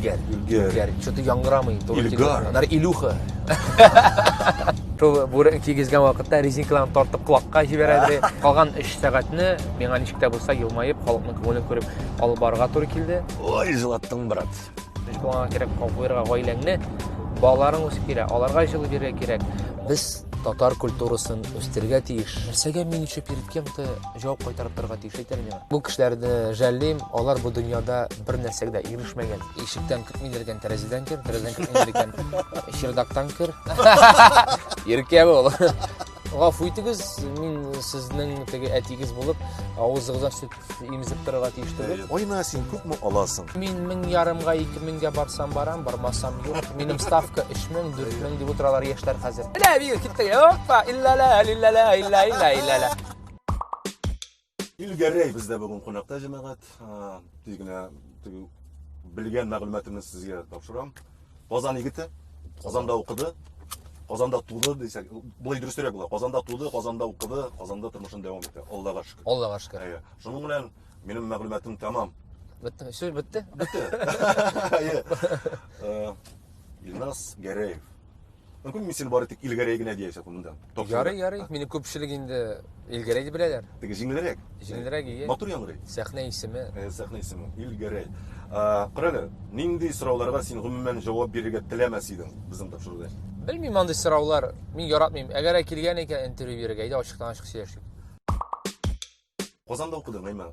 Илгәр. Илгәр. Илгәр. Что-то яңгырамый. туры килми. Илгар. Аннары Илюха. Шул бүрек кигезгән вакытта резинкаларын тартып колакка җибәрә иде. Калган 3 сәгатьне миңа ничек тә булса елмаеп, халыкның күңелен күреп алып барырга туры килде. Ой, җылаттың, брат. Ничек булганга кирәк куерга гаиләңне, балаларың үсеп килә, аларга җылы бирергә кирәк. Без татар культурасын үстерергә тиеш. Нәрсәгә мин еще перед кем-то җавап кайтарып торырга тиеш әйтәле миңа. Бу кешеләрне жәллим, алар бу дөньяда бер нәрсәгә дә ирешмәгән. Ишектән кертмиләр икән, тәрәзәдән кер, тәрәзәдән кертмиләр икән, чердактан кер. Иркә бул. Гафу итегез, мин сезнең теге әтигез булып, авызыгыздан сөт имезеп торырга тиеш түгел. Айна син күпме аласың? Мин 1500-га, 2000-гә барсам барам, бармасам юк. Минем ставка 3000, 4000 дип утыралар яшьләр хәзер. Менә бир киттек. Опа, илла-ла, лилла-ла, илла-илла, илла-ла. Илгәрәй бездә бүген кунакта, җәмәгать. Тиз генә теге белгән мәгълүматымны сезгә тапшырам. Казан егете, Казанда укыды, Казанда туды дисәк, болай дөресрәк була. Казанда туды, Казанда укыды, Казанда тормышын дәвам итә. Аллага шөкер. Аллага шөкер. Әйе. Шуның белән минем мәгълүматым тәмам. Бетте. Сүз бетте. Бетте. Әйе. Илназ Гәрәев. Мөмкин мин сине бары тик Илгәрәй генә диячәкмен монда. Ярый, ярый. Мине күпчелек инде Илгәрәй дип беләләр. Теге җиңелрәк. Җиңелрәк, ие. Матур яңгырый. Сәхнә исеме. Сәхнә исеме Илгәрәй. Кара әле, нинди сорауларга син гомумән җавап бирергә теләмәс идең безнең тапшыруда? Белмим андый сораулар. Мин яратмыйм. Әгәр килгән икән интервью бирергә, әйдә ачыктан-ачык сөйләшик. Казанда укыдың, әйме?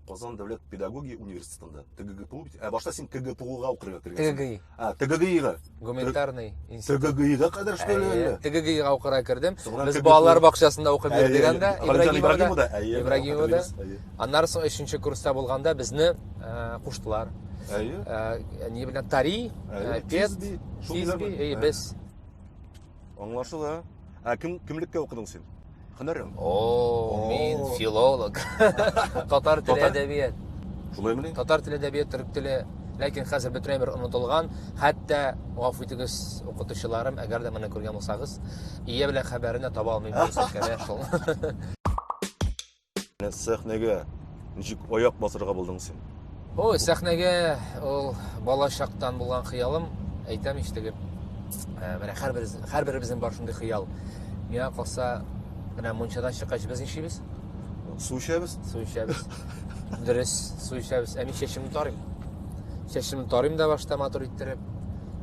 Казан дәүләт педагогия университетында. ТГГПУ бит. Ә башта син КГПУга укырга кергәнсең. ТГГИ. А, ТГГИга. Гуманитарный институт. ТГГИга кадәр что ли әллә? ТГГИга укырга кердем. Соңыннан Без КГПУ. балалар бакчасында укып Әйе, йөрдек анда. Галимҗан Ибрагимовда. Әйе, Ибрагимовда. хәтерлибез, әйе. Аннары соң 3 курста булганда безне куштылар. Әйе. Ни белән Тари, Әйе, Пет, Тизби, шул Тизби, диләрме? әйе, без. Аңлашыла. Ә кем кемлеккә укыдың син? Һөнәрең? О, мин филолог. Татар теле әдәбият. Шулаймыни? Татар теле әдәбият, төрек теле. Ләкин хәзер бөтенләй бер онытылган. Хәтта гафу итегез, укытучыларым, әгәр дә моны күргән булсагыз, ия белән хәбәрен дә таба алмыйм дөрес әйткәндә шул. Менә сәхнәгә ничек аяк басырга булдың син? Ой, сәхнәгә ул бала чактан булган хыялым, әйтәм ич теге. Менә һәрбер һәрберебезнең бар шундый хыял. Миңа калса, менә мунчадан чыккач без нишлибез? Су эчәбез. Су эчәбез. Дөрес, су эчәбез. Ә мин чәчемне тарыйм. Чәчемне тарыйм да башта матур иттереп.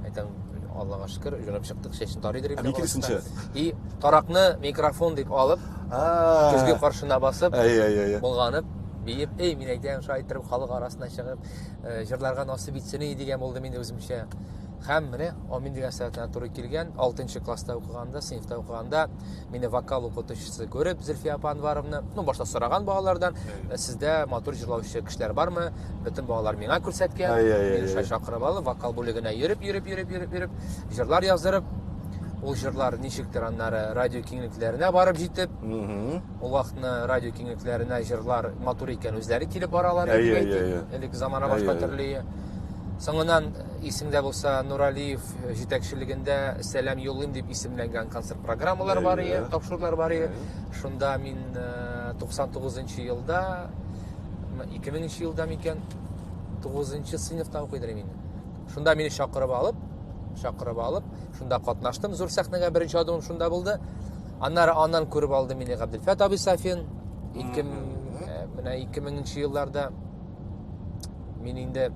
Әйтәм, Аллага шөкер, өйрәнеп чыктык, чәчен тарыйдыр инде. Ә мин киресенчә. И таракны микрофон дип алып, көзге каршына басып, булганып, биеп, эй, мин әйтәм, шулай иттереп халык арасына чыгып, җырларга насыйп итсен дигән булдым инде үземчә. Һәм менә амин дигән сәгатенә туры килгән, 6 класста укыганда, сыйныфта укыганда, мине вокал укытучысы күреп, Зөлфия апа Анваровна, ну, башта сораган балалардан, сездә матур җырлаучы кешеләр бармы? Бөтен балалар миңа күрсәткән. Мине шулай чакырып алып, вокал бүлегенә йөреп, йөреп, йөреп, йөреп, йөреп, җырлар яздырып, ул җырлар ничектер аннары радио киңлекләренә барып җитеп, ул вакытны радио киңлекләренә җырлар матур икән, үзләре килеп баралар дип әйтик. Элек замана башка төрле. Соңыннан исеңдә булса, Нуралиев җитәкчелегендә Сәлам юллыйм дип исемләнгән концерт программалар бар иде, тапшырулар бар иде. Шунда мин 99 елда, 2000 елда микән, 9 сыйныфта укыйдыр идем инде. Шунда мине чакырып алып, чакырып алып, шунда катнаштым. Зур сәхнәгә беренче адымым шунда булды. Аннары аннан күреп алды мине Габделфәт абый Сафин. Менә 2000 елларда мин инде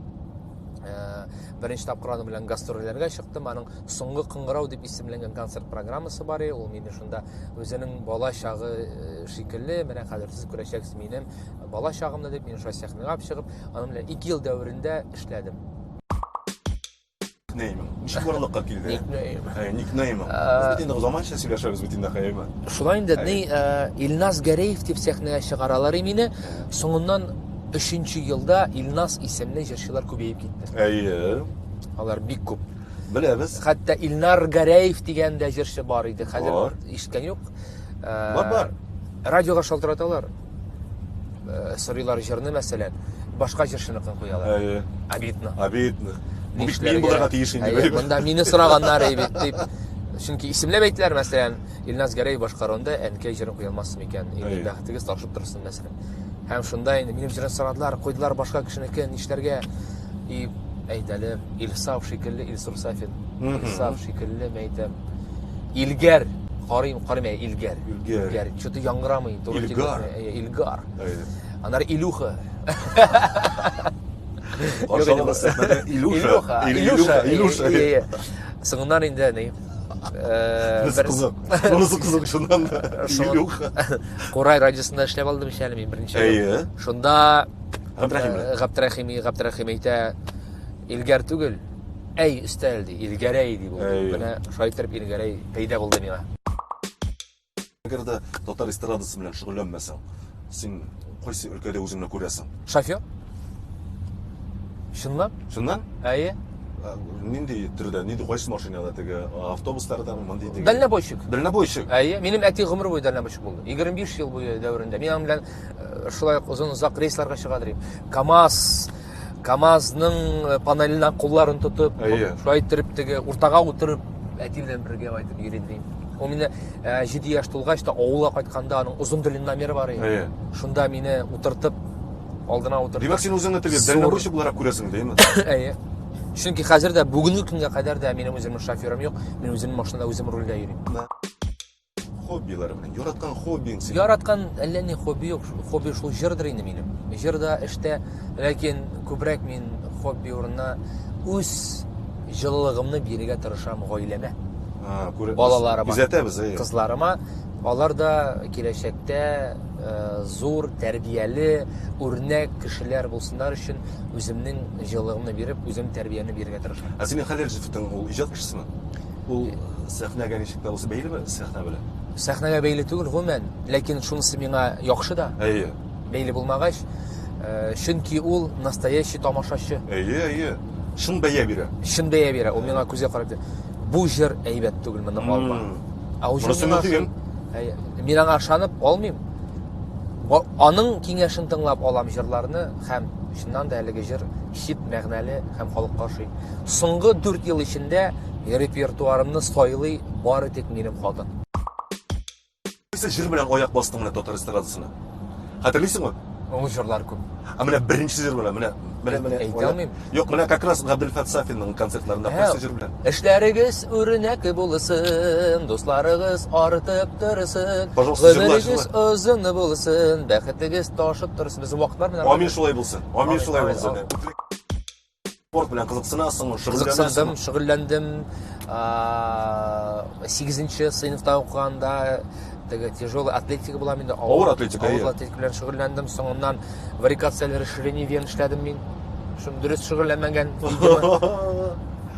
беренче тапкыр аның белән гастрольләргә чыктым. Аның Соңгы кыңгырау дип исемләнгән концерт программасы бар иде. Ул мине шунда үзенең бала чагы шикелле, менә хәзер сез күрәчәксез минем бала чагымны дип, мине шулай сәхнәгә алып чыгып, аның белән 2 ел дәверендә эшләдем. Никнеймың ничек барлыкка килде? Никнейм. Никнеймың. Без бит инде заманча сөйләшәбез бит инде, хәйме. Шулай инде, ни, Илназ Гәрәев дип сәхнәгә чыгаралар мине. Соңыннан 3 елда Илназ исемле җырчылар күбәеп китте. Әйе. Алар бик күп. Беләбез. Хәтта Илнар Гәрәев дигән дә җырчы бар иде. Хәзер ишеткән юк. Бар, бар. Радиога шалтыраталар. Сорыйлар җырны, мәсәлән, башка җырчыныкын куялар. Әйе. Обидно. Обидно. Бу бит мин булырга тиеш инде. Әйе, монда мине сораганнар бит дип. Чөнки исемләп әйттеләр, мәсәлән, Илназ Гәрәев башкаруында Әнкәй җырын куя алмассың микән? Или бәхетегез ташып торсын, мәсәлән. Һәм шунда инде минем җырны сорадылар, куйдылар башка кешенеке, нишләргә? И Әйдәле, Илсаф шикелле, Илсур Сафин. Илсаф шикелле, мен әйтәм. Илгәр. Карыйм, карыйм, ә, Илгәр. Илгәр. Илгәр. Что-то яңгырамый. Туры Илгар. килми. Ә, Илгар. Әйе. Аннары Илюха. Каршы алабыз сәхнәдә Илюша. Илюха. Илюша. Илюша. Ие, ие. Соңыннан инде ни? Э, Монысы кызык. Монысы кызык шуннан да. Илюха. Курай радиосында эшләп алдым ич әле мин берничә ел. Әйе. Шунда Габдрәхим белән. Э, Габдрәхим, Габдрәхим әйтә, Илгәр түгел, әй өстәл ди, Илгәрәй ди булды. Әй. Менә шулай иттереп Илгәрәй пәйда булды миңа. Әгәр дә татар эстрадасы белән шөгыльләнмәсәң, син кайсы өлкәдә үзеңне күрәсең? Шофер? Чынлап? Чыннан? Әйе. Ә, Нинди төрдә, нинди кайсы машинада теге автобусларда мондый теге? Дальнобойщик. Дальнобойщик. Әйе, минем әти гомер буе дальнобойщик булды. 25 ел буе дәверендә. Мин аның белән э, шулай ук озын-озак рейсларга чыга дирим. КАМАЗ, КАМАЗның э, панеленә кулларын тотып, Әйе. шулай иттереп теге уртага утырып әти белән бергә кайтып йөри дим. Ул мине 7 яшь тулгач та авылга кайтканда аның озын длинномеры бар иде. Әйе. Шунда мине утыртып алдына утыртып. Димәк, син үзеңне теге Зур. дальнобойщик буларак күрәсең, димме? Әйе. Чөнки хәзер дә бүгенге көнгә кадәр дә минем үземнең шоферым юк. Мин үземнең машинада үзем рульдә йөрим. Хоббилары белән, яраткан хоббиң синең. Яраткан әллә ни хобби юк. Хобби шул җырдыр инде минем. Җыр да, эштә, ләкин күбрәк мин хобби урынына үз җылылыгымны бирергә тырышам гаиләмә. А, күрә- Балаларыма. Күзәтәбез, әйе. Кызларыма. Алар да киләчәктә э, зур, тәрбияле, үрнәк кешеләр булсыннар өчен үземнең җылылыгымны биреп, үзем тәрбияне бирергә тырышам. Ә синең хәләл җефетең ул иҗат кешесеме? Ул сәхнәгә ничек тә булса бәйлеме сәхнә белән? Сәхнәгә бәйле түгел гомумән, ләкин шунысы миңа яхшы да. Әйе. Бәйле булмагач, э, чөнки ул настоящий тамашачы. Әйе, әйе. Чын бәя бирә. Чын бәя бирә. Ул миңа күзгә карап әйтә, бу җыр әйбәт түгел, моны алма. Ә ул җыр Монысы миңа мөһим. ошый. Әйе. Мин аңа ышанып алмыйм. Аның киңәшен тыңлап алам җырларны һәм чыннан да әлеге җыр хит, мәгънәле һәм халыкка ошый. Соңгы 4 ел эчендә репертуарымны сайлый бары тик минем хатын. Кайсы җыр белән аяк бастың менә татар эстрадасына? Хәтерлисеңме? Ул җырлар күп. Ә менә беренче җыр белән, менә менә менә Әйтә алмыйм. Юк, менә как раз Габделфәт Сафинның концертларында кайсы җыр белән? Эшләрегез үрнәк булсын, дусларыгыз артып торсын. Пожалуйста, җырла, Гомерегез җырла. озын булсын, бәхетегез ташып торсын. Безнең вакыт бармы? Амин шулай булсын. Амин Амин, шулай амин, булсын. Спорт белән кызыксынасың, Кызыксындым, шөгыльләнәсең. шөгыльләндем. 8 сыйныфта укыганда теге тяжелый атлетика була инде. Авыр атлетика, Авыр әйе. атлетика белән шөгыльләндем. Соңыннан варикоцель расширение вен эшләдем мин. Шуны дөрес шөгыльләнмәгән, видимо.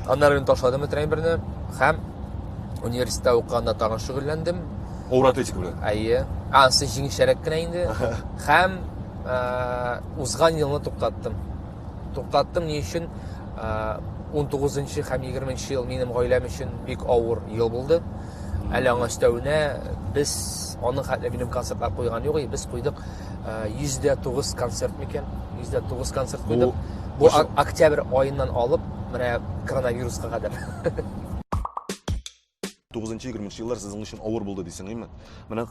Аннары мин ташладым тренерны һәм университетта укыганда тагын шөгыльләндем. Авыр атлетика белән. Әйе. Анысы җиңелчәрәк кенә инде. Һәм узган елны туктаттым. Туктаттым ни өчен? 19 һәм 20 ел минем гаиләм өчен бик авыр ел булды. Әле аңа өстәвенә без аның хәтле минем концертлар куйган юк, без куйдык 109 концерт микән? 109 концерт куйдык. Бу октябрь аеннан алып, менә коронавируска кадәр. 9-20 еллар сезнең өчен авыр булды дисең, әйме? Менә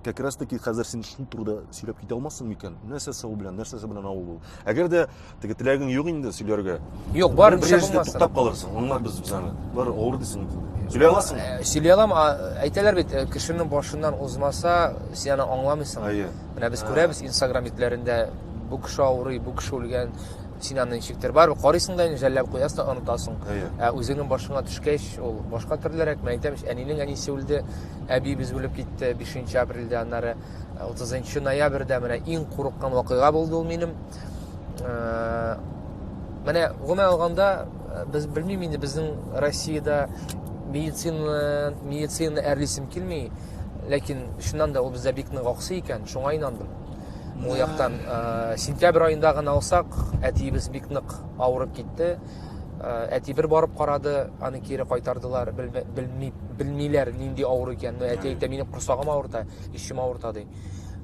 как раз таки хәзер син шул турыда сөйләп китә алмассың микән? Нәрсәсе ул белән, нәрсәсе белән авыр булды? Әгәр дә теге теләгең юк инде сөйләргә. Юк, бар, бер нишләп җирдә булмасын? туктап калырсың. Аңларбыз без аны. Бар авыр дисең. Сөйли аласың? Сөйли алам, әйтәләр бит, кешенең башыннан узмаса, син аны аңламыйсың. Әйе. Менә без күрәбез Инстаграм битләрендә бу кеше авырый, бу кеше үлгән. Син аны ничектер барыбер карыйсың да инде, жәлләп куясың да, онытасың. Әйе. Ә үзеңнең башыңа төшкәч, ул башка төрлерәк. Мен әйтәм, әнинең әнисе үлде, әбиебез үлеп китте 5 апрельдә, аннары 30 ноябрьдә менә иң курыккан вакыйга булды ул минем. Менә гомумән алганда, без белмим инде, безнең Россиядә медицина әрлисем килми, ләкин чыннан да ул бездә бик нык аксый икән, шуңа инандым. Ул яктан, сентябрь аенда гына алсак, әтиебез бик нык авырып китте. Әти бер барып карады, аны кире кайтардылар, белмиләр нинди авыру икәнен. Әти әйтә, минем корсагым авырта, эчем авырта ди.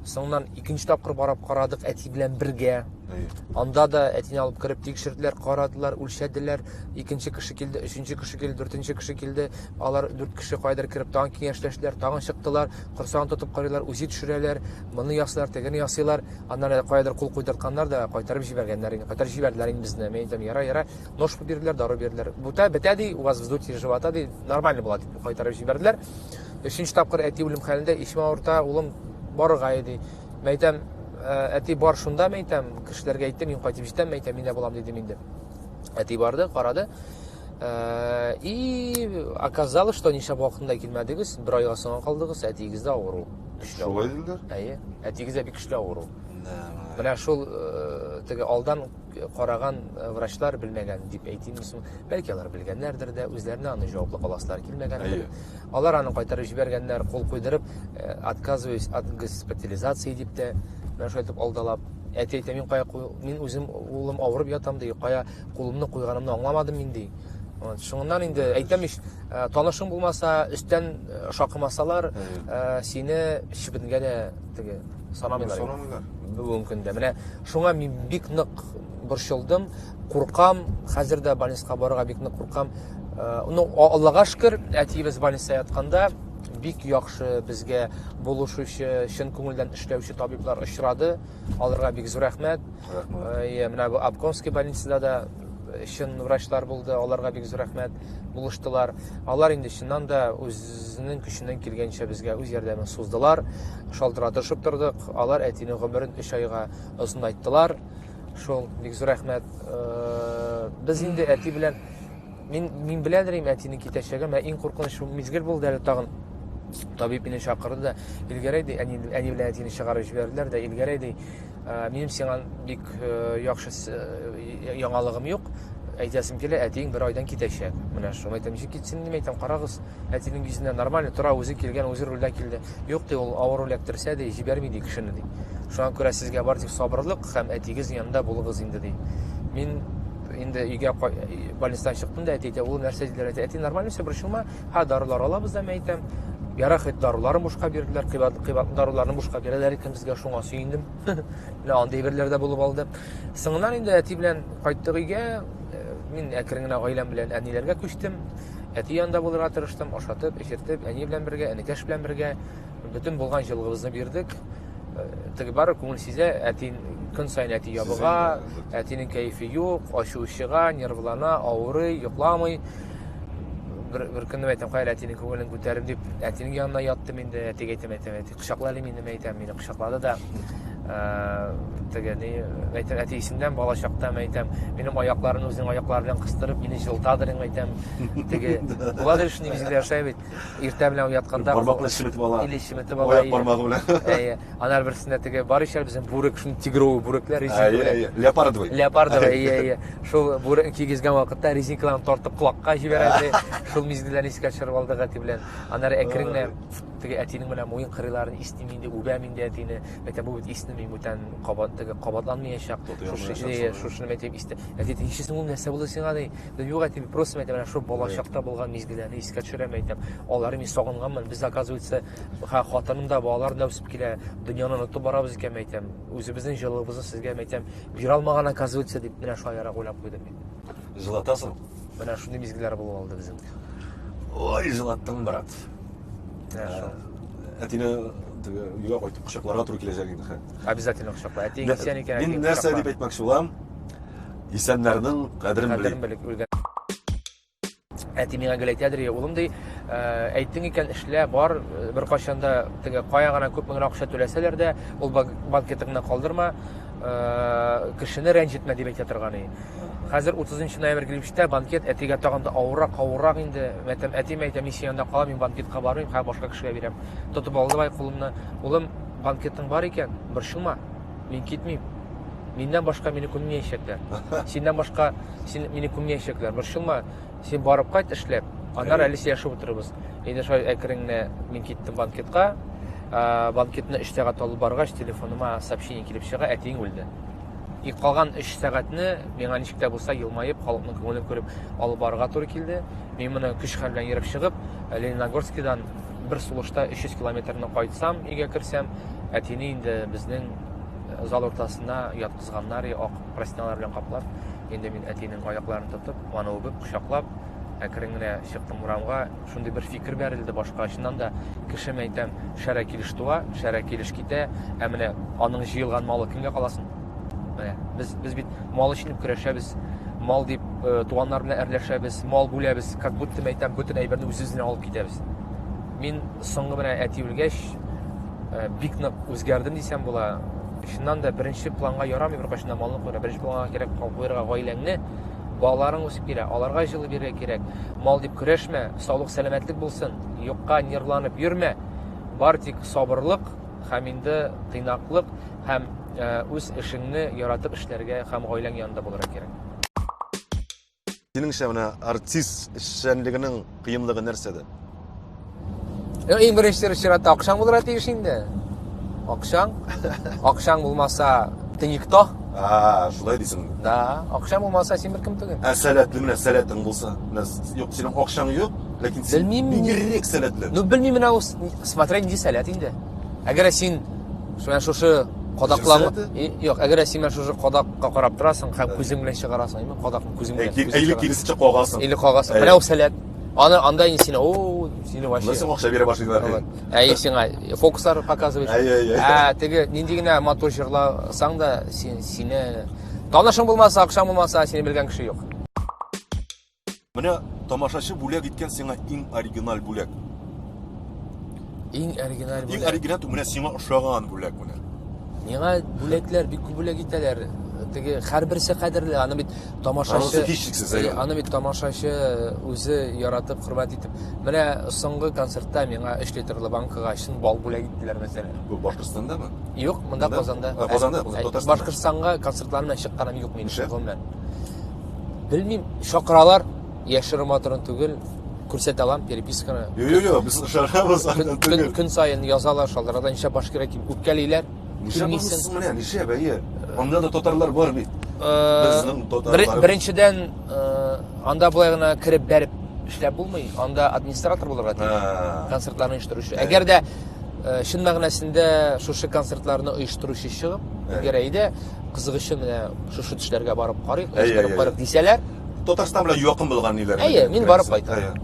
Соңыннан икенче тапкыр барып карадык әти белән бергә. Анда да әтине алып кереп тикшерделәр, карадылар, үлчәделәр. Икенче кеше килде, өченче кеше килде, дүртенче кеше килде. Алар дүрт кеше кайдыр кереп тагын киңәшләштеләр, тагын чыктылар. Корсагын тотып карыйлар, УЗИ төшерәләр, моны ясыйлар, тегене ясыйлар. Аннары каядыр кул куйдыртканнар да кайтарып җибәргәннәр инде. Кайтарып җибәрделәр инде безне. Мин әйтәм, яра, яра. Ножку бирделәр, дару бирделәр. Бутә, бетә ди, у вас вздутие живота ди, нормально була дип кайтарып җибәрделәр. Өченче тапкыр әти үлем хәлендә, ишем авырта, улым барырга иде. Мин әйтәм, «Э, әти бар шунда, мин әйтәм, кешеләргә әйттем, мин кайтып җитәм, мин әйтәм, мин дә булам дидем инде. Әти барды, карады. Э, и оказалось, что нишләп вакытында килмәдегез, бер айга соңга калдыгыз, әтиегез дә авыру. Көчле Шулай диделәр? Әйе, әтиегез дә бик көчле авыру. Менә шул э, теге алдан караган э, врачлар белмәгән дип әйтимме соң? Бәлки алар белгәннәрдер дә, үзләренә аны җаваплы каласылар килмәгәндер. Алар аны кайтарып җибәргәннәр, кул куйдырып, э, отказываюсь от госпитализации дип тә, менә шулай итеп алдалап. Әти әйтә, мин кая мин үзем улым авырып ятам ди, кая кулымны куйганымны аңламадым мин ди. Вот, шуңыннан инде әйтәм ич, э, танышың булмаса, өстән шакымасалар, сине чебенгә дә теге санамыйлар. Санамыйлар. Бүгенге көндә. Менә шуңа мин бик нык борчылдым, куркам, хәзер дә больницага барырга бик нык куркам. Э, ну, Аллага шөкер, әтиебез больницада ятканда бик яхшы безгә булышучы, чын күңелдән эшләүче табиблар очрады. Аларга бик зур рәхмәт. Рәхмәт. Э, менә бу Обкомский больницада да чын врачлар булды, аларга бик зур рәхмәт, булыштылар. Алар инде чыннан да үзенең көченнән килгәнчә безгә үз ярдәмен суздылар, шалтыратышып тордык. Алар әтинең гомерен 3 айга озынайттылар. Шул бик зур рәхмәт. Э, без инде әти белән мин мин беләдер инде әтинең китәчәген. Менә иң куркыныч мизгел булды әле тагын. Табиб мине чакырды да, Илгәрәй ди, әни, әни белән әтине чыгарып җибәрделәр дә, Илгәрәй ди, «Э, минем сиңа бик э, яхшы э, яңалыгым юк. Әйтәсем килә, әтиең бер айдан китәчәк. Менә шуны әйтәм, ничек китсен дим, әйтәм, карагыз, әтинең йөзенә нормально тора, үзе килгән, үзе рульдә килде. Юк ди, ул авыру эләктерсә ди, җибәрми ди кешене ди. Шуңа күрә сезгә бар тик сабырлык һәм әтиегез янында булыгыз инде ди. Мин инде өйгә больницадан чыктым да, әти әйтә, улым нәрсә диделәр, әти, әти нормально все, борчылма, ха, дарулар алабыз да, мин әйтәм. Ярар, хоть даруларын бушка бирделәр, кыйбат, кыйбат даруларны бушка бирәләр икән безгә, шуңа сөендем. Менә андый әйберләр дә булып алды. Соңыннан инде әти белән кайттык өйгә, э, мин әкрен генә гаиләм белән әниләргә күчтем. Әти янында булырга тырыштым, ашатып, эчертеп, әни белән бергә, энекәш белән бергә бөтен булган җылыгыбызны бирдек. Э, теге бары күңел сизә, әти көн саен әти ябыга, әтинең кәефе юк, ачуы чыга, нервлана, авырый, йокламый. Бер, бер көнне әйтәм, кая әтинең күңелен күтәрим дип, әтинең янына яттым инде, әтигә әйтәм, әйтәм, әти, кочакла әле мине, әйтәм, мине кочаклады да. Э, теге ни, әйтәм, әти исемнән бала чакта, әйтәм, минем аякларын үзенең аяклары белән кыстырып, мине җылытадыр, әйтәм. Теге, буладыр шундый мизгелләр шулай бит. Иртә белән уятканда бармак белән чеметеп ала. Или чеметеп ала. Аяк бармагы белән. Әйе. Анар берсендә теге бар ич әле безнең бүрек, шундый тигровый бүрекләр, резинка белән. Әйе, леопардовый. Леопардовый, әйе, әйе. Шул бүрек кигезгән вакытта резинкаларын тартып колакка җибәрә иде. Шул мизгелләрне искә төшереп алдык әти белән. Аннары әкрен генә теге әтинең менә муен кырыйларын исним инде, үбәм инде әтине. Әйтәм, бу бит исне мин бүтән кабат теге кабатланмаячак. Шушы шушыны әйтеп исте. Әти, ничесең ул нәрсә булды сиңа ди. Юк, әти, просто әйтәм, менә шул балачакта булган мизгелләрне искә төшерәм әйтәм. Алары мин сагынганмын. Без, оказывается, хатыным да, балалар да үсеп килә. Дөньяны онытып барабыз икән, әйтәм. Үзебезнең җылыбызны сезгә, әйтәм, бирә алмаган, оказывается, дип менә шаярак уйлап куйдым мин. Җылатасың? Менә шундый мизгелләр булып алды безнең. Ой, җылаттың, брат. Менә шул. Әтине өйгә кайтып кочакларга туры киләчәк инде. Обязательно кочакла. Әтиең исән икән, Мин нәрсә дип әйтмәкче булам? Исәннәрнең кадерен белик. Кадерен белик, үлгән. Әти миңа гел әйтәдер, улым ди, э, әйттең икән, эшлә, бар, э, беркайчан да теге кая гына күпме генә акча түләсәләр дә, ул банкетыңны калдырма, э, кешене рәнҗетмә дип әйтә торган иде. Хәзер 30 ноябрь килеп җитә, банкет әтигә тагын да авыррак, авыррак инде. Әйтәм, әтием әйтәм, мин синең янында калам, мин банкетка бармыйм, хәзер башка кешегә бирәм. Тотып алды бай кулымны. Улым, банкетың бар икән, борчылма. Мин китмим. Миннән башка мине күммәячәкләр. Синнән башка син мине күммәячәкләр. Борчылма, син барып кайт эшләп. Аннары әле сөйләшеп утырырбыз. Инде шулай әкрен генә мин киттем банкетка. Банкетны 3 сәгать алып баргач, телефоныма сообщение килеп чыга, әтиең үлде. И калган 3 сәгатьне миңа ничек тә булса елмаеп, халыкның күңелен күреп алып барырга туры килде. Мин моны көч-хәл белән ерып чыгып, Лениногорскидан бер сулышта 300 километрны кайтсам, өйгә керсәм, әтине инде безнең зал уртасына яткызганнар, ак простынялар белән каплап. Инде мин әтинең аякларын тотып, аны үбеп, кочаклап, әкрен генә чыктым урамга. Шундый бер фикер бәрелде башка. Чыннан да, кеше, әйтәм, шәрә килеш туа, шәрә килеш китә, ә менә аның җыелган малы кемгә каласын? Менә без бит мал өчен дип көрәшәбез, мал дип э, туганнар белән әрләшәбез, мал бүләбез, как будто әйтәм, бөтен әйберне үзебез белән алып китәбез. Мин соңгы менә әти үлгәч, э, бик нык үзгәрдем дисәм була. Чыннан да беренче планга ярамый беркайчан да малны куярга. Беренче планга кирәк куярга гаиләңне, балаларың үсеп килә, аларга җылы бирергә кирәк. Мал дип көрәшмә, саулык, сәламәтлек булсын. Юкка нервланып йөрмә. Бар тик сабырлык һәм инде тыйнаклык һәм э, үз эшеңне яратып эшләргә һәм гаиләң янында булырга кирәк. Синеңчә менә артист эшчәнлегенең кыенлыгы нәрсәдә? Иң беренче чиратта акчаң булырга тиеш инде. Акчаң. Акчаң булмаса, ты никто. А, шулай дисең. Да, акчаң булмаса, син беркем түгел. Ә сәләтле менә сәләтең булса, менә юк, синең акчаң юк, ләкин син бигрәк сәләтле. Ну, белмим менә ул, смотря нинди сәләт инде. Әгәр син менә шушы кадаклар юк, әгәр син менә шушы кадакка карап торасың һәм күзең белән чыгарасың, әйме, кадакны күзең белән. Или киресенчә кагасың. Или кагасың. Менә ул сәләт. Аны анда инде сине, о, сине вообще. Нәрсә акча бирә башлыйлар. Әй, сиңа фокуслар показываешь. Әй, әй, Ә, теге нинди генә матур җырласаң да, син сине танышың булмаса, акчаң булмаса, сине белгән кеше юк. Менә тамашачы бүләк иткән сиңа иң оригиналь бүләк. Иң оригиналь бүләк. Иң оригиналь менә сиңа ошаган бүләк менә. Миңа бүләкләр бик күп бүләк итәләр. Теге һәрберсе кадерле. Аны бит тамашачы һичшиксез. Әйе. Аны бит тамашачы үзе яратып, хөрмәт итеп. Менә соңгы концертта миңа 3 литрлы банкага чын бал бүләк иттеләр мәсәлән. Бу Башкортстандамы? Юк, монда Казанда. Казанда, Татарстанда. Башкортстанга концертлар белән чыкканым юк минем гомумән. Белмим, чакыралар, яшерү матурын түгел, күрсәтә алам переписканы. Юк, юк, юк, без ышанабыз аннан түгел. Көн саен язалар, шалтырата, нишләп башкирә килеп үпкәлиләр. Нишләп бармыйсыз менә, нишләп, әйе. Анда да татарлар бар бит. Безнең татарлар. Беренчедән, анда болай гына кереп бәреп эшләп булмый, анда администратор булырга тиеш. Концертларны оештыручы. Әгәр дә чын мәгънәсендә шушы концертларны оештыручы чыгып, әгәр әйдә, кызык өчен менә шушы төшләргә барып карыйк, оештырып карыйк дисәләр. Татарстан белән якын булган ниләр. Әйе, мин барып кайтам.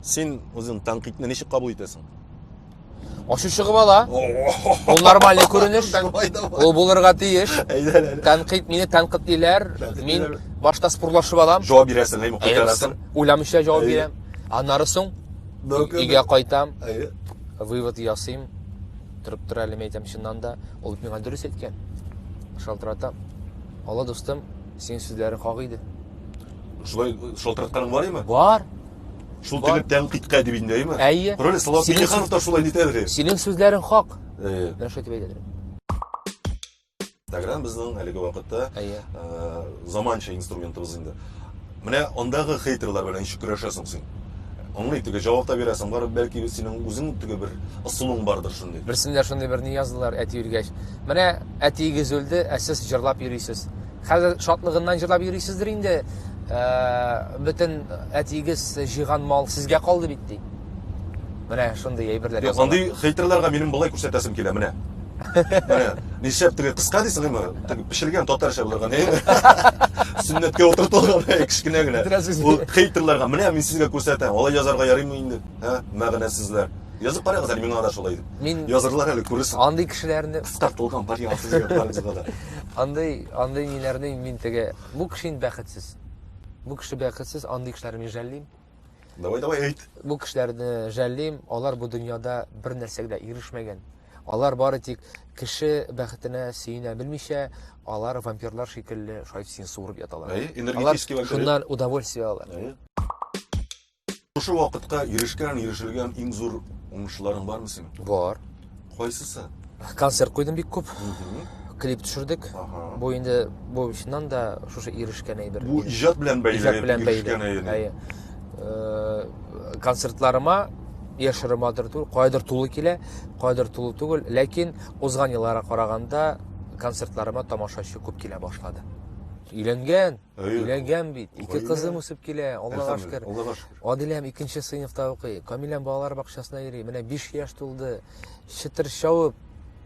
Син үзең тәнкыйтьне ничек кабул итәсең? Ачу чыгып ала. Ул нормальный күренеш. Ул булырга тиеш. Тәнкыйть мине тәнкыйтьлиләр. Мин башта спорлашып алам. Җавап бирәсең, әйме, кайтарасың. Уйламыйча җавап бирәм. Аннары соң өйгә кайтам. Вывод ясыйм. Торып тор әле, әйтәм, чыннан да, ул бит миңа дөрес әйткән. Шалтыратам. Алла дустым, синең сүзләрең хак иде. Шулай шалтыратканың бар име? Бар. Шул теге тәнкыйтькә дип инде, әйеме? Әйе. Роль Салават Миңнеханов та шулай әйтәдер. Синең сүзләрең хак. Әйе. Менә шулай дип әйтәдер. Инстаграм безнең әлеге вакытта э, заманча инструментыбыз инде. Менә андагы хейтерлар белән ничек көрәшәсең син? Аңлый теге җавап та бирәсең, бар бәлки синең үзең теге бер ысулың бардыр шундый. Берсендә шундый бер ни яздылар әти үлгәч. Менә әтиегез үлде, ә сез җырлап йөрисез. Хәзер шатлыгыннан җырлап йөрисездер инде. Э, бөтен әтиегез җыйган мал сезгә калды бит ди. Менә шундый әйберләр Юк, андый хейтерларга минем болай күрсәтәсем килә, менә. Менә, нишләп теге кыска дисең, әйме? Теге пешергән татарча булырга, әйме? Сөннәткә утыртылган, әй, кечкенә генә. Ул хейтерларга, менә мин сезгә күрсәтәм, алай язарга ярыймы инде, һә, мәгънәсезләр. Язып карагыз әле миңа да шулай дип. Мин язырлар әле күрерсең. Андый кешеләрне кыскартылган вариант сезгә барыгызга да. Андый, андый ниләрне мин теге, бу кеше инде бәхетсез. Бу кеше бәхетсез, андый кешеләрне мин жәллим. Давай, давай, әйт. Бу кешеләрне жәллим, алар бу дөньяда бер нәрсәгә дә ирешмәгән. Алар бары тик кеше бәхетенә сөенә белмичә, алар вампирлар шикелле шулай сине суырып яталар. Әйе, энергетический вампир. Шуннан удовольствие алалар. Әйе. Шушы вакытка ирешкән, ирешелгән иң зур уңышларың бармы синең? Бар. Кайсысы? Концерт куйдым бик күп. Клип төшердек. Бу инде бу чыннан да шушы ирешкән әйбер. Бу иҗат белән бәйле. Иҗат белән бәйле. Әйе. Концертларыма яшерен батыр түгел, кайдыр тулы килә, кайдыр тулы түгел, ләкин узган елларга караганда концертларыма тамашачы күп килә башлады. Өйләнгән. Өйләнгән бит. Ике кызым үсеп килә, Аллага шөкер. Аллага шөкер. Адиләм икенче сыйныфта укый. Камиләм балалар бакчасына йөри. Менә 5 яшь тулды. Чытыр чабып,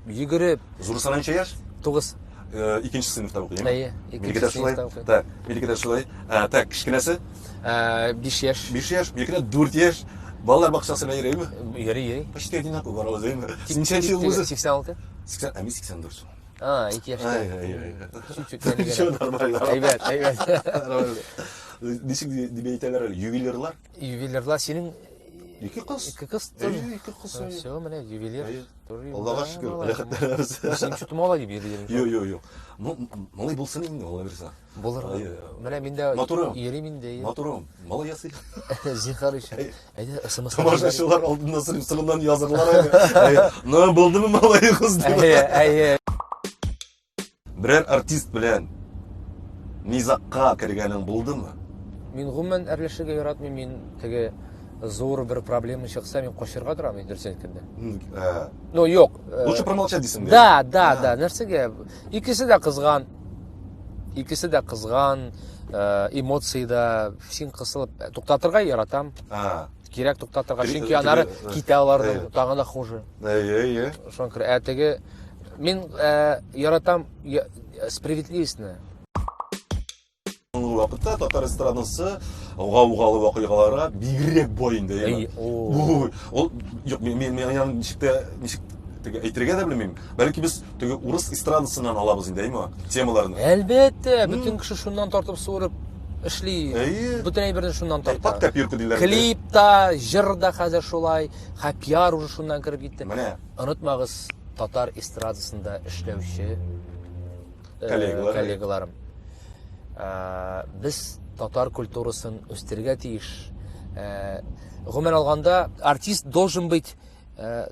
йөгереп. Зурысына ничә яшь? 9. Э, икенче сыйныфта укый, әйе? Икенче сыйныфта укый. Так, минеке дә шулай. Э, так, кечкенәсе? 5 э, яшь. 5 яшь, минеке дә 4 яшь. Балалар бакчасына йөрими? Йөри, йөри. Почти одинаково барабыз, әйеме? Ничәнче ел үзе? 86. 80, ә мин 84. А, ике яшьтә. Ай, ай, ай. Чуть-чуть. Все нормально. Әйбәт, әйбәт. Ничек дип әйтәләр әле? Ювелирлар? Ювелирлар синең Ике кыз. Ике кыз. Ике кыз. Все, менә ювелир. Аллага шөкер, рәхәтләнәбез. Син что-то малай дип йөрдең. Юк, юк, юк. Ну, малай булсын инде, алла бирсә. Булыр. Менә мин дә йөрим инде. Матурым, малай ясый. Зинһар өчен. Әйдә, смс. Тамашачылар алдында сорыйм, соңыннан язырлар әле. Ну, булдымы малай кыз дип. Әйе, әйе. Берәр артист белән низакка кергәнең булдымы? Мин гомумән әрләшергә яратмыйм. Мин теге зур бер проблема чыкса, мин качырга торам, дөресен әйткәндә. Э, ну, юк. Э, Лучше промолчать дисең. Да, да, да. Нәрсәгә? Икесе дә кызган. Икесе дә кызган, э, эмоциядә син кысылып туктатырга яратам. Кирәк туктатырга, чөнки анары китә аларның, тагын да хуже. Әйе, әйе. Шуңа күрә, ә теге мин яратам справедливостьны. Соңгы вакытта татар эстрадасы гаугалы вакыйгаларга бигрәк бай инде. Әй, ой, ул юк, мин мин мин ничек тә ничек теге әйтергә дә белмим. Бәлки без теге урыс эстрадасыннан алабыз инде, әйме, темаларны. Әлбәттә, бөтен кеше шуннан тартып суырып эшли. Әйе. Бөтен әйберне шуннан тарта. Пак копирка диләр. Клип та, җыр да хәзер шулай, хәпьяр уже шуннан кереп китте. Менә. Онытмагыз, татар эстрадасында эшләүче Коллегалар. Коллегаларым. Без татар культурасын үстерергә тиеш. Гомумән алганда, артист должен быть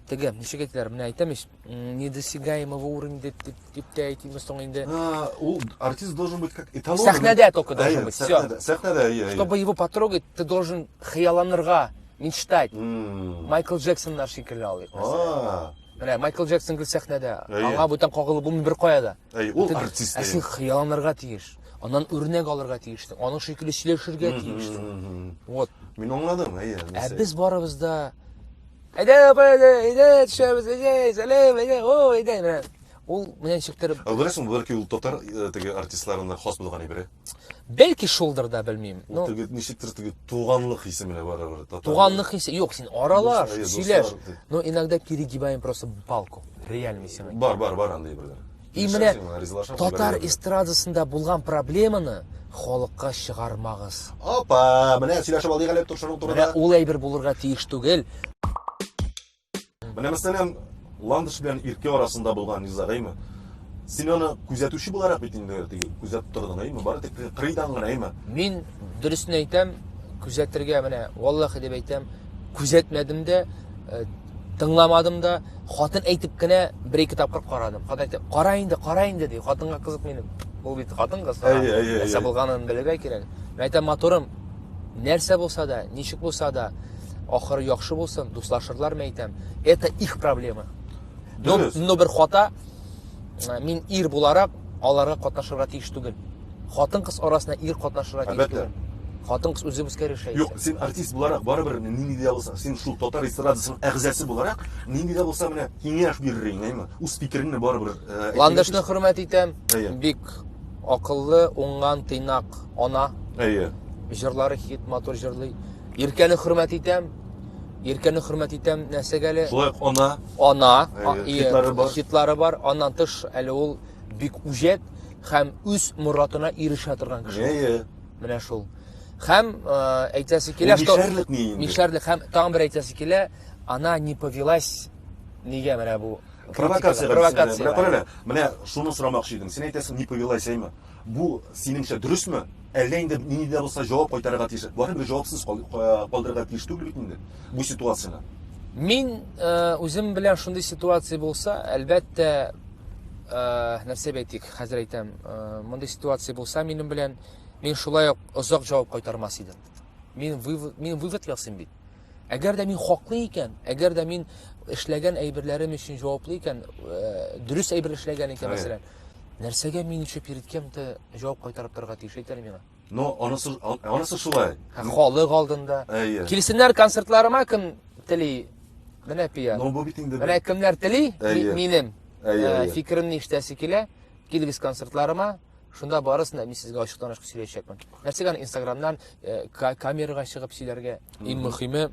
теге, ничек әйтәләр, менә әйтәм ич, недосягаемого уровня дип, дип, дип тә әйтимме соң инде. Ул артист должен быть как эталон. Сәхнәдә только должен быть, всё. Сәхнәдә, әйе. Чтобы его потрогать, ты должен хыялланырга, мечтать. Майкл Джексоннар шикелле алыйк, мәсәлән. Менә Майкл Джексон гел сәхнәдә. Аңа бүтән кагылып булмый бер кая да. Әй, ул артист. Ә син хыялланырга тиеш. Аннан үрнәк алырга тиешсең. Аның шикелле сөйләшергә тиешсең. Вот. Мин аңладым, әйе. Ә без барыбыз да Әйдә, апа, әйдә, әйдә, төшәбез, әйдә, сәлам, әйдә, о, әйдә, менә. Ул менә ничектер. Ә беләсең, бәлки ул татар э, теге артистларына хас булган әйбер. Бәлки шулдыр да, белмим. Ну, теге ничектер теге туганлык хисе менә барыбер. Туганлык хисе. Юк, син аралаш, сөйләш. Но иногда перегибаем просто палку. Реально син. Бар, бар, бар андый әйберләр. И менә татар эстрадасында булган проблеманы халыкка чыгармагыз. Опа, менә сөйләшеп алыйк әле шуның турында. Менә ул әйбер булырга тиеш түгел. Менә мәсәлән, Ландыш белән Иркә арасында булган низаг, әйме? Син аны күзәтүче буларак бит инде теге күзәтеп тордың, әйме? Бары тик кырыйдан гына, әйме? Мин дөресен әйтәм, күзәтергә менә валлахи дип әйтәм, күзәтмәдем дә, э, тыңламадым да, хатын әйтеп кенә бер-ике тапкыр карадым. Хатын әйтте, кара инде, кара инде ди. Хатынга кызык минем. Ул бит хатын-кыз. Әйе, әйе, Нәрсә булганын белергә кирәк. Мин әйтәм, матурым, нәрсә булса да, ничек булса да, ахыры яхшы булсын, дуслашырлар, мин әйтәм. Это их проблема. Но, но бер хата, э, мин ир буларак аларга катнашырга тиеш түгел. Хатын-кыз арасына ир катнашырга тиеш түгел. Хатын-кыз үзе үзгә решает. Юк, син артист буларак барыбер нинди дә булса, син шул татар эстрадасының әгъзасы буларак, нинди дә булса менә киңәш бирер идең, әйме? Үз фикереңне барыбер э, Ландышны хөрмәт итәм. Бик акыллы, уңган, тыйнак ана. Әйе. Җырлары хит, матур җырлый. Иркәне хөрмәт итәм. Иркәне хөрмәт итәм. Нәрсәгә әле? Шулай ук ана. Ана. Хитлары бар. Хитлары бар. Аннан тыш әле ул бик үҗәт һәм үз моратына ирешә торган кеше. Әйе. Менә шул. Һәм әйтәсе килә, что мишәрлек ни инде? Мишәрлек һәм тагын бер әйтәсе килә, она не повелась нигә менә бу провокация. Провокация. Менә карале, менә шуны сорамакчы идем. Син әйтәсең, не повелась, әйме? Бу синеңчә дөресме? Әллә инде нинди дә булса җавап кайтарырга тиеш. Барыбер җавапсыз калдырырга тиеш түгел бит инде бу ситуацияне. Мин э, үзем белән шундый ситуация булса, әлбәттә, э, нәрсә дип әйтик, хәзер әйтәм, э, мондый ситуация булса минем белән, мин шулай ук озак җавап кайтармас идем. Мин вывод, мин вывод ясыйм бит. Әгәр дә мин хаклы икән, әгәр дә мин эшләгән әйберләрем өчен җаваплы икән, дөрес әйбер эшләгән икән, мәсәлән, Нәрсәгә мин еще перед кем-то җавап кайтарып торырга тиеш, әйт әле миңа. Но анысы, анысы шулай. Халык алдында. Әйе. Килсеннәр концертларыма кем тели. Менә пиар. Но бу бит инде. Менә кемнәр тели, минем э, фикеремне ишетәсе килә. Килегез концертларыма. Шунда барысын да мин сезгә ачыктан-ачык сөйләячәкмен. Нәрсәгә аны Инстаграмнан э, камерага чыгып сөйләргә? Иң мөхиме,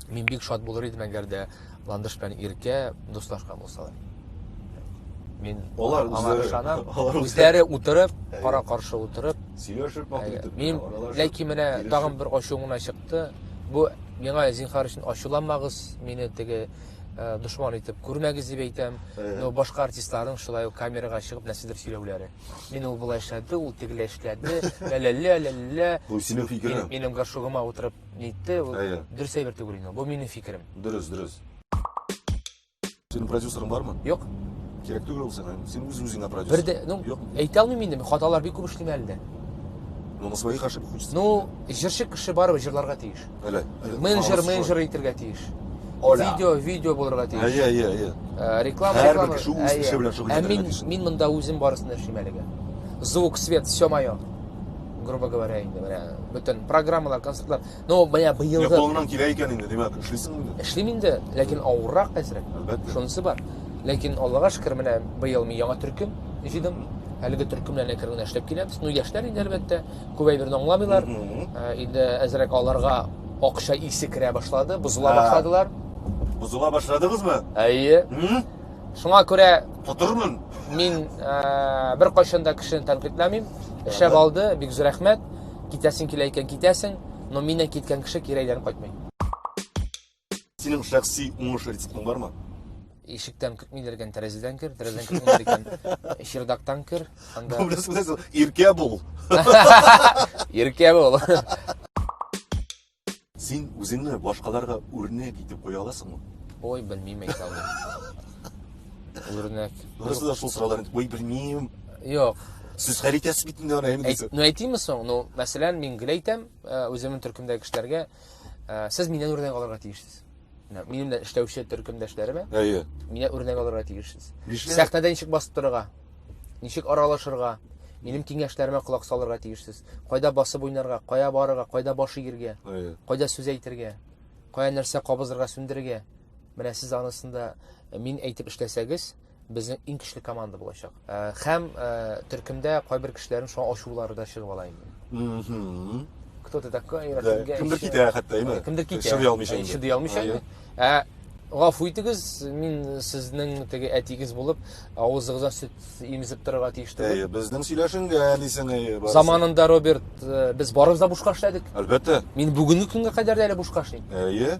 мин бик шат булыр идем, әгәр дә Ландыш белән Иркә дуслашкан булсалар. Мин алар аңа ышанам. Үзләре утырып, кара-каршы утырып, сөйләшеп, матур итеп. Мин ләкин менә тагын бер ачуым гына чыкты. Бу миңа зинһар өчен ачуланмагыз, мине теге Э, дошман итеп күрмәгез дип әйтәм. Но башка артистларның шулай ук камерага чыгып нәрсәдер сөйләүләре. Мин ул болай эшләде, ул тегеләй эшләде, лә-лә-лә, лә-лә. Бу синең фикерең. Минем горшогыма утырып нитте, ул дөрес әйбер түгел инде. Бу минем фикерем. Дөрес, дөрес. Синең продюсерың бармы? Юк. Кирәк түгел ул сиңа. Син үз үзеңә продюсер. Бер дә, ну, Юк. әйтә алмыйм инде, мин хаталар бик күп эшлим әле дә. Ну, на своих ошибках учиться. Ну, җырчы кеше барыбер җырларга тиеш. Әле. Менеджер, менеджер итергә тиеш. Оля. Видео, видео булырга тиеш. Әйе, әйе, әйе. Э, реклама, Һәрбер реклама. кеше үз эше белән шөгыльләнергә Ә мин, тиеш. мин монда үзем барысын да эшлим әлегә. Звук, свет, все мое. Грубо говоря, инде менә бөтен программалар, концертлар. Но менә быелгы Кулыңнан килә икән инде, димәк, эшлисең инде. Эшлим инде, ләкин авыррак әзрәк. Әлбәттә. Шунысы бар. Ләкин Аллага шөкер, менә быел мин яңа төркем җыйдым. Әлеге төркем белән әкрен генә эшләп киләбез. Ну, яшьләр инде, әлбәттә, күп әйберне аңламыйлар. Э, инде әзрәк аларга акча исе керә башлады, бозыла башладылар. Бозыла башладыгызмы? Әйе. Шуңа күрә Тотырмын. Мин э, бер кайчан да кешене тәнкыйтьләмим. Эшләп алды, бик зур рәхмәт. Китәсең килә икән, китәсең. Но миннән киткән кеше кире әйләнеп кайтмый. Синең шәхси уңыш рецептың бармы? Ишектән көтмиләр икән, тәрәзәдән кер, тәрәзәдән көтмиләр икән, чердактан кер. Анда Бу беләсең, иркә бул. Иркә бул. Син үзеңне башкаларга үрнәк итеп куя аласыңмы? Ой, белмим, әйтә алмыйм. Үрнәк. Барысы да шул сорауларны, ой, белмим. Юк. Сүз хәл итәсез бит инде аны, әйме Ну, әйтимме соң? Ну, мәсәлән, мин гел әйтәм, э, үземнең төркемдәге кешеләргә, Э, сез миннән үрнәк алырга тиешсез. Менә минем белән эшләүче төркемдәшләремә Әйе. Миннән үрнәк алырга тиешсез. Нишләп? Сәхнәдә ничек басып торырга, ничек аралашырга, минем киңәшләремә колак салырга тиешсез. Кайда басып уйнарга, кая барырга, кайда баш игергә, Әйе. кайда сүз әйтергә, кая нәрсә кабызырга, сүндерергә. Менә сез анысында мин әйтеп эшләсәгез, безнең иң көчле команда булачак. Э, һәм э, төркемдә кайбер кешеләрнең шуңа ачулары да чыгып ала инде. Кто ты такой? Кемдер китә хәтта, әйме? Кемдер китә. Чыдый алмыйча инде. Чыдый алмыйча инде. Ә гафу итегез, мин сезнең теге әтигез булып, авызыгыздан сөт имезеп торырга тиеш түгел. Әйе, безнең сөйләшенгән дисең, әйе. Заманында, Роберт, э, без барыбыз да бушка эшләдек. Әлбәттә. Мин бүгенге көнгә кадәр дә әле бушка эшлим. Әйе.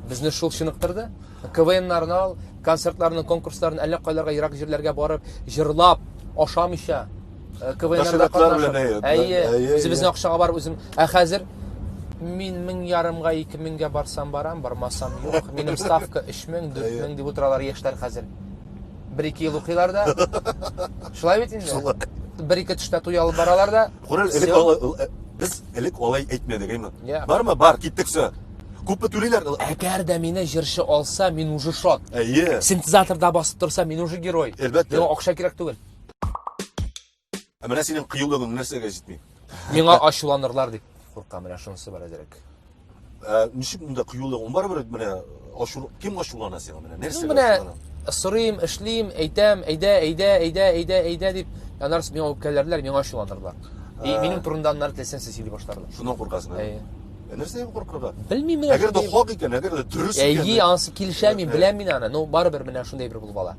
Безне шул чыныктырды. КВНнарны ал, концертларны, конкурсларны әллә кайларга ерак җирләргә барып, җырлап, ашамыйча, э, КВНнарда катнашып. Әйе, үзебезнең акчага барып үзем. Ә хәзер мин мең ярымга, ике меңгә барсам барам, бармасам юк. Минем ставка өч мең, дүрт мең дип утыралар яшьләр хәзер. Бер-ике ел укыйлар да. Шулай бит инде. Шулай. Бер-ике төштә туй алып баралар да. Курал, элек э, без элек алай әйтмәдек, әйме? Бармы? Бар, киттек все. Күпме түлиләр? Әгәр дә мине җырчы алса, мин уже шат. Әйе. Синтезаторда басып торса, мин уже герой. Әлбәттә. Миңа акча кирәк түгел. Ә менә синең кыюлыгың нәрсәгә җитми? Миңа ачуланырлар дип куркам, менә шунысы бар әзрәк. Ә, ничек монда кыюлыгың барыбер менә ачу кем ачулана сиңа менә? Нәрсәгә Ну, менә сорыйм, эшлим, әйтәм, әйдә, әйдә, әйдә, әйдә, әйдә дип, аннары миңа үпкәләрләр, миңа ачуланырлар. И минем турында аннары теләсәң сөйли башларлар. Шуннан куркасың, әйе? Ә нәрсәгә куркырга? Белмим менә. Әгәр дә хак икән, әгәр дә дөрес икән. Әйе, анысы килешә мин, беләм мин аны. Ну, барыбер менә шундый бер булып ала.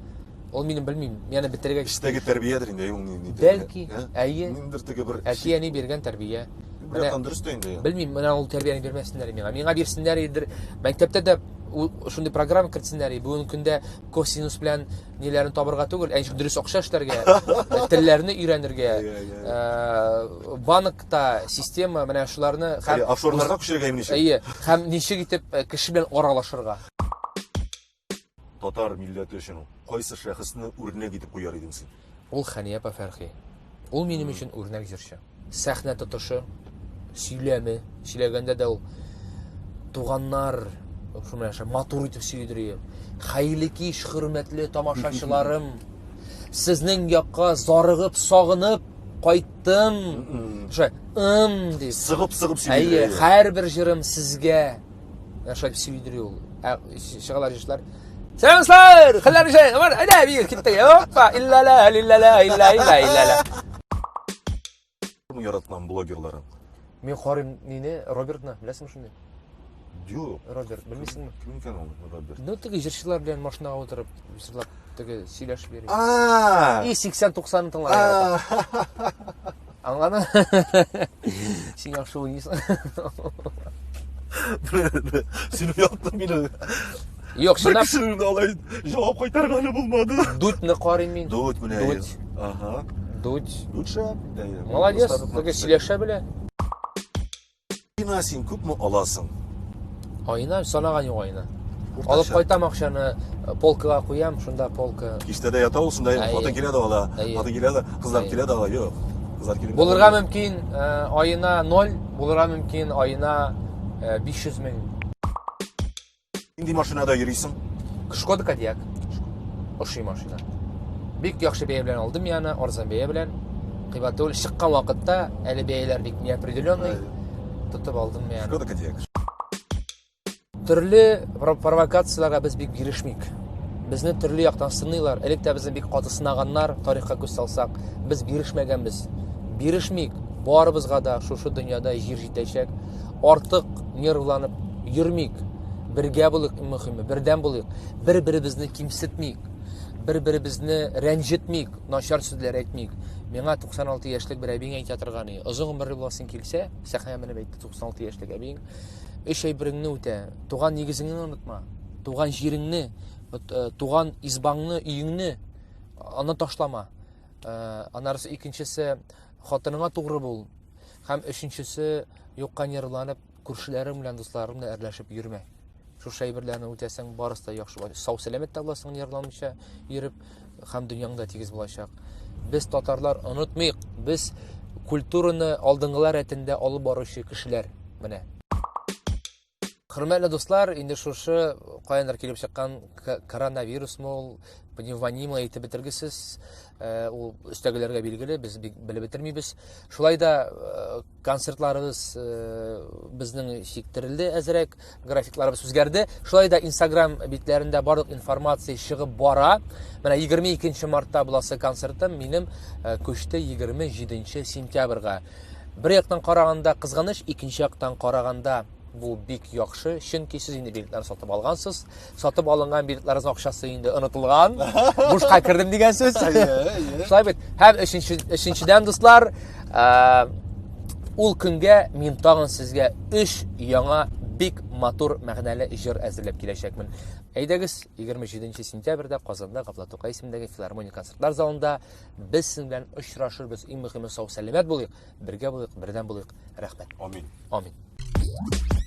Ул минем белмим, яны бетерергә Эчтәге тәрбиядер инде, ул ни. Бәлки, әйе. Ниндер теге бер әти-әни биргән тәрбия. Бер яктан дөрес тә инде. Белмим, менә ул тәрбияне бирмәсеннәр миңа. Миңа бирсеннәр иде. Мәктәптә дә шундый программа кертсеннәр иде. Бүгенге көндә косинус белән ниләрен табырга түгел, ә ничек дөрес акча эшләргә, телләрне өйрәнергә, э, банкта система менә шуларны һәм офшорларга күчерергә ничек? Әйе, һәм ничек итеп э, кеше белән аралашырга. Татар милләте өчен кайсы шәхесне үрнәк итеп куяр идең син? Ул Хәния апа Фәрхи. Ул минем өчен үрнәк җырчы. Сәхнә тотышы, сөйләме, сөйләгәндә дә ул туганнар, шул менә матур итеп сөйлидер. Хәерле кич, хөрмәтле тамашачыларым. Сезнең якка зарыгып, сагынып кайттым. Шулай, ым дип. Сыгып-сыгып сөйли. Әйе, һәрбер җырым сезгә. Менә шулай дип сөйдери ул. Ә чыгалар җырчылар. Сәламсызлар! Хәлләр ничек? Бар, әйдә, бир, киттек. Опа, илла-ла, лилла-ла, илла, илла, илла-ла. Яраткан блогерларың? Мин карыйм нине, Робертны, беләсеңме шундый? Юк. Роберт, белмисеңме? Кем икән ул Роберт? Ну, теге җырчылар белән машинага утырып, җырлап, теге сөйләшеп йөри. А! И 80-90 тыңларга яратам. Аңладың? Син яхшы уйныйсың. Син ояттың мине. Юк, Бер чынлап кешенең дә алай җавап кайтарганы булмады. Дудьны карыйм мин. Дудь менә. Дудь. Ага. Дудь. Дудь шәп. Молодец, теге сөйләшә белә. Аена син күпме аласың? Аена санаган юк аена. Алып кайтам акчаны, э, полкага куям, шунда полка. Киштәдә ята ул, шунда хатын килә дә ала. Хатын килә дә, кызлар килә дә ала. Юк. Кызлар килеп. Булырга мөмкин, э, аена 0, булырга мөмкин, аена 500 э, мең. Нинди машинада йөрисең? Шкода Кодиак. Ошый машина. Бик яхшы бәя белән алдым мин аны, арзан бәя белән. Кыйбат түгел. Чыккан вакытта әле бәяләр бик неопределенный. Тотып алдым мин аны. Шкода Кодиак. Төрле провокацияләргә без бик бирешмик. Безне төрле яктан сыныйлар. Элек тә безне бик каты сынаганнар, тарихка күз салсак. Без бирешмәгәнбез. Бирешмик. Барыбызга да шушы дөньяда җир җитәчәк. Артык нервланып йөрмик. Бергә булыйк, иң мөһиме, бердәм булыйк. Бер-беребезне кимсетмик. Бер-беребезне рәнҗетмик, начар сүзләр әйтмик. Миңа 96 яшьлек бер әбиң әйтә торган иде. Озын гомерле буласың килсә, сәхнәгә менеп әйтте 96 яшьлек әбиң. Өч әйбереңне үтә. Туган нигезеңне онытма. Туган җиреңне, э, туган избаңны, өеңне аны ташлама. Э, анарысы икенчесе хатыныңа тугры бул. Һәм өченчесе юкка нервланып, күршеләрең белән, дусларың белән әрләшеп йөрмә. Шушы әйберләрне үтәсәң, барысы да яхшы була. Сау сәламәт тә буласың, нервланмыйча йөреп, һәм дөньяң да тигез булачак. Без татарлар онытмыйк, без культураны алдынгылар рәтендә алып баручы кешеләр. Менә. Хөрмәтле дуслар, инде шушы каяндыр килеп чыккан коронавирусмы ул, пневмония әйтеп бетергесез, э, ул өстәгеләргә билгеле, без бик белеп бетермибез. Шулай да э, концертларыбыз э, безнең чиктерелде әзрәк, графикларыбыз үзгәрде. Шулай да Instagram битләрендә барлык информация чыгып бара. Менә 22 мартта буласы концертым минем күчте 27 сентябрьгә. Бер яктан караганда кызганыч, икенче яктан караганда бу бик яхшы, чөнки сез инде билетлар сатып алгансыз. Сатып алынган билетларыгызның акчасы инде онытылган. Бушка кердем дигән сүз. Шулай бит. Һәм өченче, өченчедән, дуслар, ул көнгә мин тагын сезгә өч яңа бик матур мәгънәле җыр әзерләп киләчәкмен. Әйдәгез, 27 сентябрьдә Казанда Габдулла Тукай исемендәге филармония концертлар залында без сезнең белән очрашырбыз. Иң мөһиме сау сәламәт булыйк, бергә булыйк, бердәм булыйк. Рәхмәт. Амин. Амин.